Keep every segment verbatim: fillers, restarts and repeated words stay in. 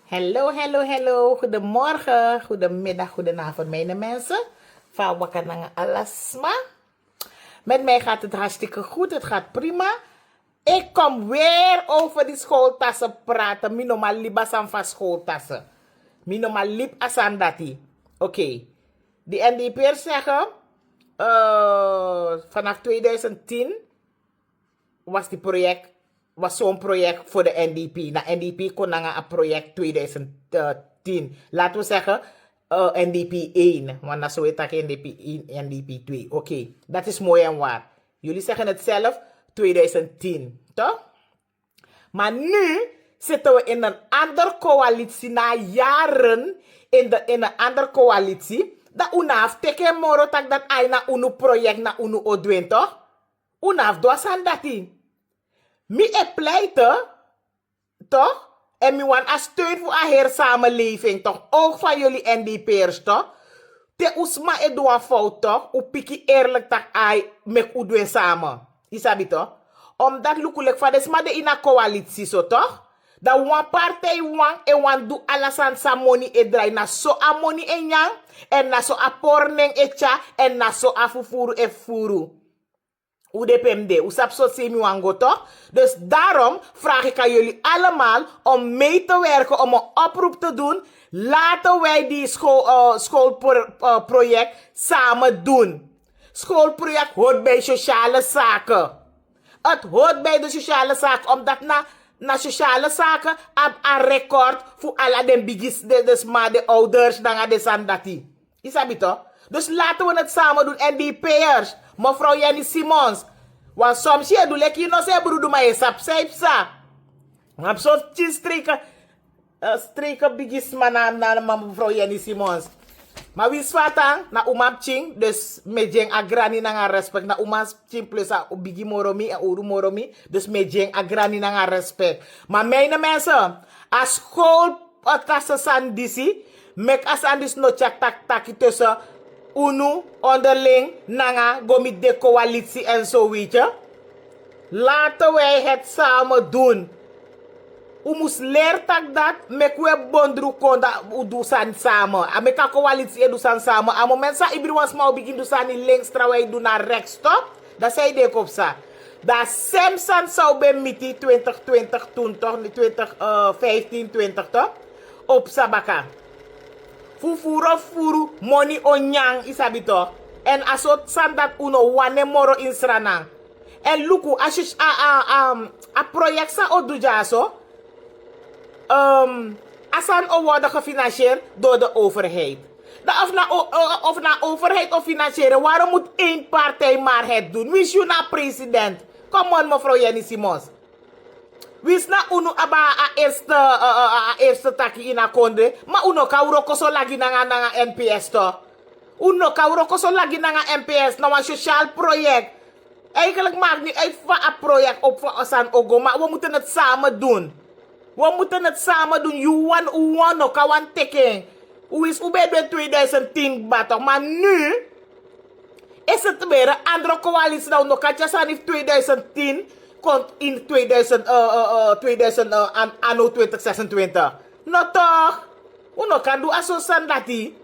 Hello, hello, hello. Goedemorgen, goedemiddag, goedenavond, mijne mensen. Fa waka nanga alasma. Met mij gaat het hartstikke goed, het gaat prima. Ik kom weer over die schooltassen praten. Mi no man libi a sani fu schooltassen. Mi no man libi a sani dati. Oké. Die N D P'ers zeggen, eh, vanaf tweeduizend tien was die project, was zo'n project voor de N D P. Na N D P kon nanga a project tweeduizend tien. Laten we zeggen, eh, N D P één. Want na so we taki N D P één, N D P twee. Oké, dat is mooi en waar. Jullie zeggen het zelf, tweeduizend tien, toch? Maar nu zitten we in een andere coalitie, na jaren in, de, in een andere coalitie. Dan unu afteken moro tak dat ai na unu project na unu odwin, toch? Unu afdwasan dati. Mi e pleite, toch? En mi wan a steun fu a heri samenleving, toch? Ook van jullie N D P'ers, toch? Te un sma e du wan fout, toch? Un piki eerlijk tak ai, mek un du en samen. Isabi, toch? Omdat luku leki fa den sma de ini a coalitie so, toch? Dan wan partij wan e wan du ala sani san moni e drai. Na so a moni e nyan, en na so a pornen e tya, en na so a fufuru e fufuru. Un de pe mi de, un sabi so sei mi wan go, toch? Dus daarom vraag ik aan jullie allemaal om mee te werken, om een oproep te doen. Laten wij die school, eh, schoolproject samen doen. Schoolproject hoort bij sociale zaken. Het hoort bij de sociale zaken, omdat na, na sociale zaken heb een record voor alle den bigis, de, de sma, de ouders, nanga den sani dati. Isabi, toch? Dus laten we het samen doen. N D P'ers, mevrouw Jenny Simons. Want soms yu e du leki yu no sabi brudu, ma yu sabi san yu psa. Wan so pikin streken, eh, streken bigisma na, na, na mevrouw Jenny Simons. Ma winsi fa a tan, na uman pikin, dus mi e gi en a grani nanga respect. Na uman pikin plus a bigi moro mi, a owru moro mi. Dus mi e gi en a grani nanga respect. Ma mijne mensen, a school a tasa sani disi, meki a sani disi no tyari taki taki tussen unu onderling nanga go miti den coalitie en zo, weet je. Laten wij het samen doen. Un mus leri taki dati, meki un e bondru kon, dan un du sani samen. A meki a coalitie e du sani samen. A moment san ibriwan sma o bigin du sani links, trawan e du na rechts, toch? Dan san yu denki o psa? Dan a sem sani san un ben miti twintig twintig toen, toch? Twintig, eh, vijftien, twintig, toch? O psa baka. Fufuru o fufuru, moni o nyan, yu sabi, toch? Èn a sortu sani dati un no wani en moro ini Sranan. Èn luku, a, a, a, a project san o du dyaso, Ehm, a sani o worden gefinansieerd door de overheid. Dan of na o-, o-, of na overheid o financieren, waarom moet één partij maar het doen? Winsi yu na president. Come on, mevrouw Jenny Simons. Winsi na unu abi a eerste, eh, eh, a eerste taki ini a kondre, ma un no kan wroko so lagi nanga, nanga N P S, toch? Un no kan wroko so lagi nanga N P S, na wan sociaal project. Eigenlijk maakt niet uit fa a project of fa a sani o go, maar we moeten het samen doen. We moeten het samen doen. Yu wan, un wan no kan wan teki en. Un winsi un ben du en tweeduizend tien kba, toch? Maar nu is het weer een andere coalitie. Dan un no kan tyari sani fu tweeduizend tien kon ini tweeduizend, eh, eh, eh, tweeduizend, eh, an-, anno twintig zesentwintig. No toch? Un no kan du a sortu sani dati.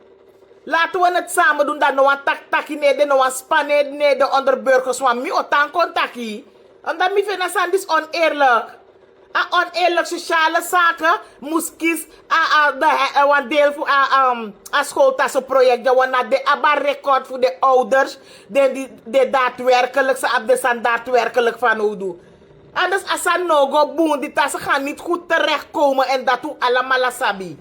Laten we het samen doen, dan no wan taki taki no e de, no wan span no e de onder burgers, want mi o tan kon taki. Omdat mi feni a sani disi oneerlijk. A oneerlijk, sociale zaken mus kisi a, a, de, a, wan deel fu a, um, a schooltassenproject. Dan wan na den abi a record fu den ouders, den di, den daadwerkelijk, san abi den sani daadwerkelijk fanowdu. Anders a sani no o go bun, die tassen gaan niet goed terechtkomen en dat un alamala sabi.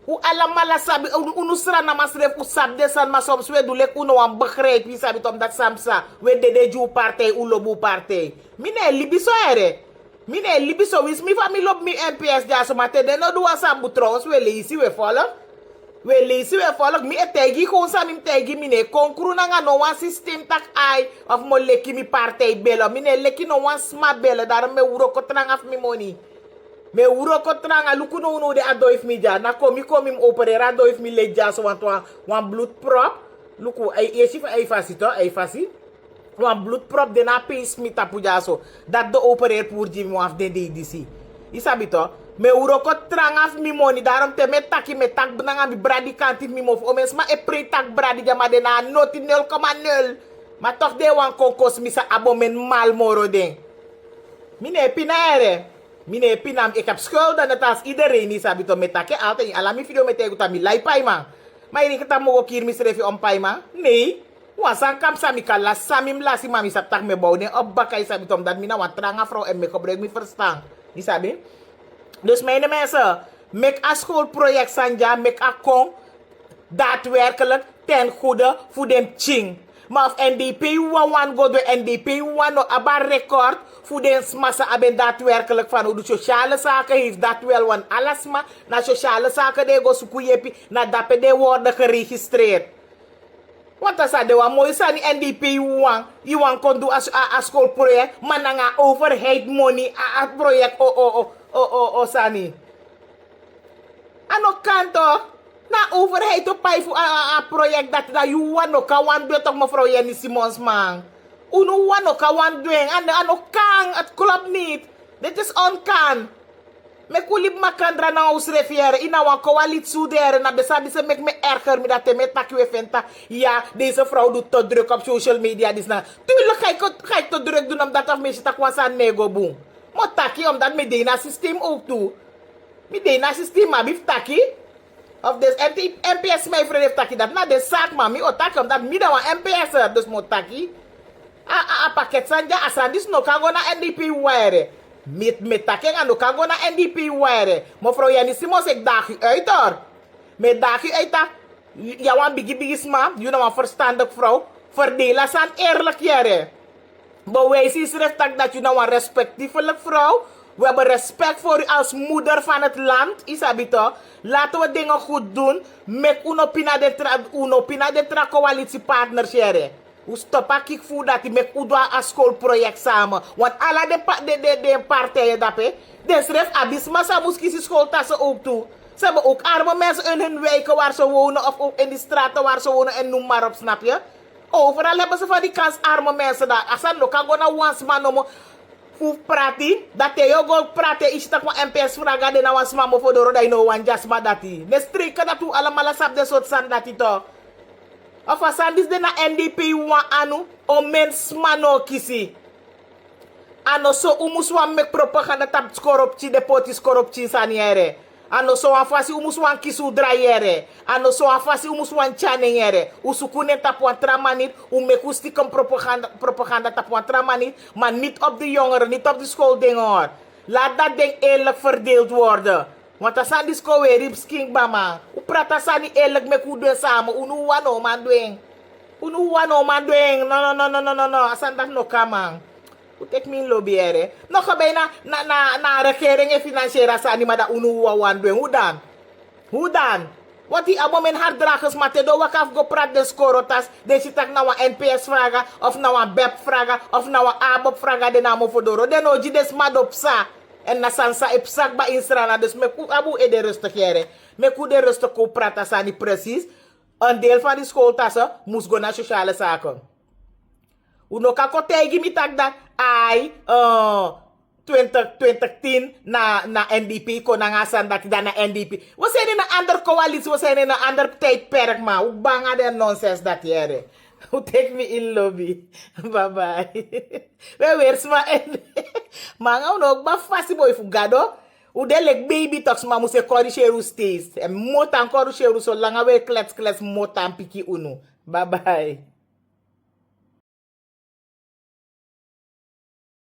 Un alamala sabi, un, unu Srananman srefi un sabi den sani, ma soms un e du leki un no wani begrijpi, yu sabi, toch, dati san mi sa, un e dede gi un partij, un lobi un partij. Mi no e libi so, here. Mi no e libi so, winsi mi fa mi lobi mi N P S dyaso, ma te den no du wan sani bun, trouwens, un e leisi, un e folg. Un e leisi, un e folg. Mi e taigi yu gewoon san mi mus taigi yu, mi no e kon kru nanga no wan systeem taki ai, of mi o leki mi partij bele. Mi no e leki no wan sma bele, daarom mi e wroko tranga fu mi moni. Mi e wroko tranga, luku now, now de a doi fu mi dya. Na komi komi mi opereri a doi fu mi leti dyaso, want wan, wan bloedprop. Luku, a e, yu e si fa a e fasi, toch, a e fasi. Wan bloedprop de na a peesi fu mi tapu dyaso. Dati den opereri puru gi mi wan fu den dei disi. Yu sabi, toch? Mi e wroko tranga fu mi moni, darom te mi e taki, mi e taki nanga mi bradi kanti fu mi mofo. Omen sma e prei taki bradi dya, ma den na a noti, nul koma nul. Ma tok' den e wani kon kosi mi, san abomen mal moro den. Mi no e pina, yere. Mi no e pina, mi e abi skulden, net als iedereen, yu sabi to. Mi e taki en altijd, ini ala mi video mi e taigi unu taki mi lai paiman. Ma yu denki taki mi o go kiri misrefi om paiman? Nei. Wan sani kan psa, mi kan lasi san mi mus lasi, ma mi sabi taki mi e bow den opo baka, yu sabi to, omdat mi na wan tranga frow èn mi e gebruik mi ferstan. Yu sabi? Dus, mijn mensen, meki a schoolproject sani dya, meki a kon daadwerkelijk ten goede fu den pikin. Ma of N D P wawan go du en, N D P wawan no abi a record fu den sma san a ben daadwerkelijk fanowdu. Sociale zaken heeft dat wel, want ala sma na sociale zaken den e go suku yepi, na dape den worden geregistreerd. Want a sa de wan moi sani, N D P wawan, yu wani kon du a, a, a schoolproject, ma nanga a overheid moni, a, a project o, o, o, o, o, o sani. A no kan toch? Na overheid o pai fu a, a, a project dati, dan yu wawan no kan wani du en toch, mevrouw Jenny Simons, man. Unu wawan no kan wani du en. A no, a no kan, het klopt niet. Dit is onkan. Meki un libi makandra nanga unsrefi, yere. Yu na wan coalitie de, yere. Na ben sabi san meki mi e erger mi, dati te mi e taki, un e feni taki, ya, deze vrouw doet te druk op social media, disi na. Tuurlijk ga ik, ga ik te druk doen, omdat of mi e si taki wan sani no e go bun. Mi o taki, omdat mi de ini a systeem ook tu. Mi de ini a systeem, mi abi fu taki. Of den N P S, mijn vriend, fu taki, dati na den zaak, ma mi o taki, omdat mi de wan N P S'er, dus mi o taki. A, a, a pakket sani dya, a sani disi no kan go na N D P wawan, yere. Mi, mi e taki en, a no kan go na N D P wawan, yere. Mevrouw Jenny Simons, ik daag u uit, hoor. Mi e daag u uit, yu a wan bigi bigi sma, yu na wan verstandig vrouw. Verdeel a sani eerlijk, yere. Bewijs yusrefi taki dati yu na wan respectievelijk vrouw. We hebben respect voor u als moeder van het land, yu sabi to. Laten we dingen goed doen. Meki un no pina den tra, un no pina den tra coalitiepartners, yere. Un stop a kiki fu un dati, meki un du a, a schoolproject samen. Want ala den pa, den, den, den partijen dape, densrefi abi sma san mus kisi schooltassen ook tu. Ze hebben ook arme mensen in hun wijken waar ze wonen of ook in die straten waar ze wonen en noem maar op, snap je? Overal hebben ze van die kansarme mensen daar. A sani no kan go na wan sma nomo fu prati, dati te yu o go prati, yu si taki wan N P S vraga de na wan sma mofo doro, dan yu no wani gi a sma dati. Den streken dati, un alamala sabi den sortu sani dati toch. Of a sani disi de na N D P wawan anu, omen sma no o kisi. A no so un mus wani meki propaganda tapu skorupti, den poti skorupti sani, yere. A no so wan fasi un mus wani kisi un drai, yere. A no so wan fasi un mus wani tyari nen, yere. Un suku nen tapu wan tra maniri, un meki un stikem propaganda, propaganda tapu wan tra maniri, maar niet op de jongeren, niet op de schooldinger, hoor. Laat dat ding eerlijk verdeeld worden. Want a sani disi kon weri yu skin kba, man. Un prati a sani eerlijk, meki un du en samen. Unu wawan no man du en. Unu wawan no man du en. No, no, no, no, no, no, no. A sani dati no kan, man. Un teki mi ini lobi, yere. No, gewoon na, na, na, na regering e financier a sani, ma dan unu wawan wani du en. Hoe dan? Hoe dan? Want yu abi omen harddragers, ma te den o waka fu go prati den skorotas, den si taki na wan N P S vraga, of na wan bep vraga, of na wan ABOP vraga, den na mofo doro. Den no o gi den sma di o psa. Èn na sani san e psa kba ini Sranan. Dus meki un abi un ede rustig, yere. Meki un de rustig, kon un prati a sani precies. Een deel van die schooltassen mus go na sociale zaken. Un no kan kon taigi mi taki dati, ai, eh, twintig, twintig tien na, na N D P kon nanga a sani dati, dan na N D P. We zijn in een ander coalitie, we zijn in een ander tijdperk, man. Un kba nanga den nonsens dati, yere. Un teki mi ini lobi. Bye bye. We weri sma en. Ma nanga un no kba fasi, boi fu Gado. Un de leki baby toch, sma mus e corrigeer un steeds. Èn mi o tan corrigeer un solanga un e klets klets, mi o tan piki unu. Bye bye.